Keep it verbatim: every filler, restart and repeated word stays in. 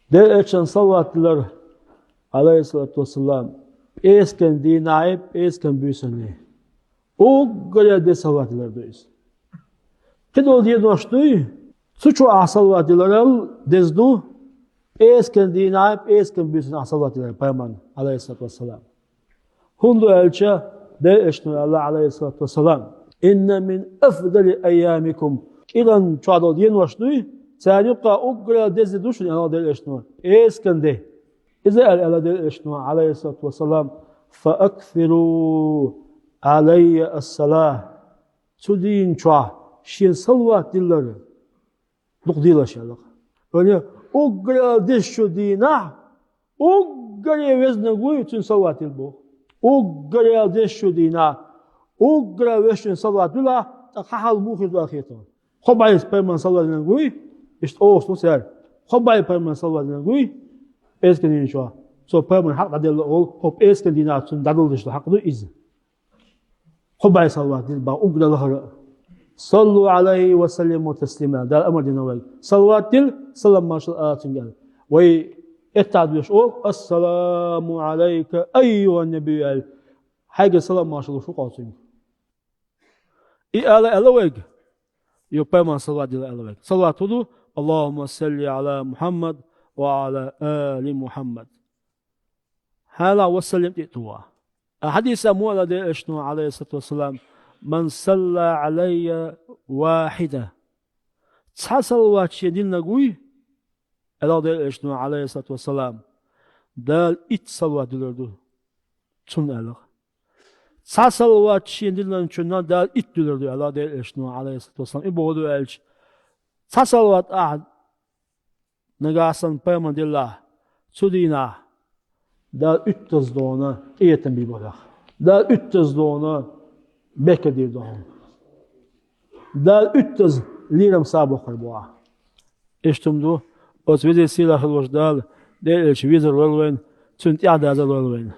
Делан салават дилар, алейхиссалату вассалам, пӀераскан дийнахьа, пӀераскан буьйсанна. Уггаре деза салават дилар ду иза. Кхидолу денош дуй, цу чу ахь салават диларал деза ду, пӀераскан дийнахьа, пӀераскан буьйсанна ахь салават дилар пайхамарна, алейхиссалату вассалам. ХӀунда аьлча, Делан элчано аьлла, алейхиссалату вассалам: «Инна мин афдали айямикум». КӀиран чохь долу денош дуй, царна юккъехь уггаре деза ду шуна, аьлла Делан элчано, пӀераскан де. Иза аьлла, аьлла Делан элчано, алейхиссалату вассалам: «Фа аксиру алайя ассалах». Цу дийнан чохь шена салават дилар дукха делаш аьлла. Вайна уггаре дезачу дийнахь, уггаре везнарг вуй, цуьнан салават дилла боху. Уггаре дезачу дийнахь, уггаре везачуьнан салават дилахь, тӀаккха хьан хьал муха хир ду аьлла хета хьуна. Кхо бӀе пайхамарна салават динарг вуй, иштта оха ду цара. Кхо бӀе пайхамарна салават динарг вуй, пӀераскан дийнан чохь. Цо пайхамарна хьакъ дӀаделла олу, хӀокху пӀераскан дийнахь цунна дӀадала дезаш долу хьакъ ду иза. Кхо бӀе салават дилла боху уггаре лахара а. «Саллу алайхи ва саллиму таслима», Дала амар дина вайга. Салават дила, салам маршалла ала цуьнга аьлла. Вай эттахь доьшуш олу: «Ассаламу алайка, айюхан набий», аьлла. Хьайга салам маршалла луш ву-кх хьо цуьнга. И ала аьлла вайга, ю пайхамарна салават дила аьлла вайга. Салават хӀун ду? «Аллахумма салли ала Мухаммад ва ала али Мухаммад». Хьалха ва саллим тӀе а тухуш. А хьадисехь муха аьлла Делан элчано, алейхиссалату вассалам: «Ман салла алайя вахида». Цхьа салават шена динарг вуй, аьлла Делан элчано, алейхиссалату вассалам, Дала итт салават дилар ду цунна, аьлла. Цхьа салават шена динарг чунна Дала итт дилар ду, аьлла Делан элчано, алейхиссалату вассалам. И бохург ду аьлча, цхьа салават ахь нагахь санна пайхамарна диллахь, цу дийнахь Дала уьттазза дона къинхетам бийр бу хьох. Дала уьттазза дона беркат дийр ду хьуна. Дала уьттазза лерам сов боккхур бу ахь. Иштта хӀума ду, оцу везачу сийлахь хилла волчу Дала Делан элча везар лойла вайна, цуьнан тӀаьхьадазар лойла вайна.